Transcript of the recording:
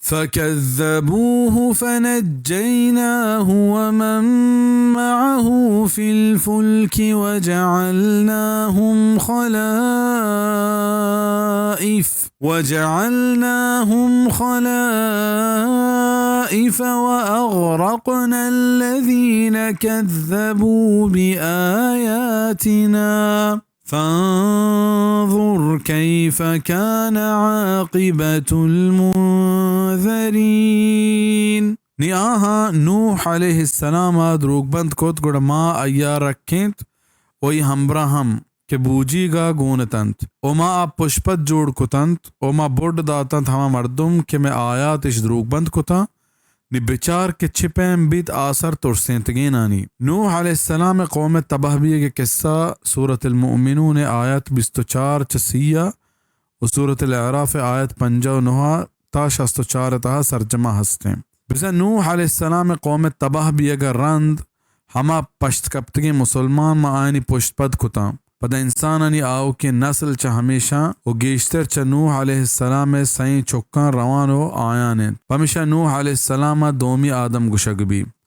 فكذبوه فنجيناه ومن معه في الفلك وجعلناهم خلائف، وجعلناهم خلائف وأغرقنا الذين كذبوا بآياتنا فانظر كيف كان عاقبة المنذرين۔ نی آہاں نوح علیہ السلام ءَ دروگ بند کت، گڑا ما آئی ءَ رکینت و آئی ہمبراہ ہم کہ بوجیگ ءَ گون اتنت، و ما آ پشپد جوڑ کتنت، و ما بڈ داتنت ہما مردم کہ مئے آیات اش دروگ بند کتاں۔ نی بچار کہ چہ پیم بیت آسر ترسینتگینانی۔ نوح علیہ السلام ءِ قوم ءِ تباہ بیگ ءِ قصہ سورۃ المؤمنون ءِ آیت بیست و چار چہ سی ءَ و سورۃ الاعراف ءِ آیت پنجاہ و نہ ءَ تا شست و چار ءِ تہا سرجم ءَ ہست ایں۔ بزاں نوح علیہ السلام ءِ قوم ءِ تباہ بیگ ءَ رند ہما پشت کپتگیں مسلمان ما آیانی پشت پد کتاں۔ پدا انسانانی آؤکیں نسل چہ ہمیشاں و گیشتر چہ نوح علیہ السلام ءِ سئیں چکاں روان و آیان انت۔ پمیشا نوح علیہ السلام ءَ دومی آدم گوشگ بیت۔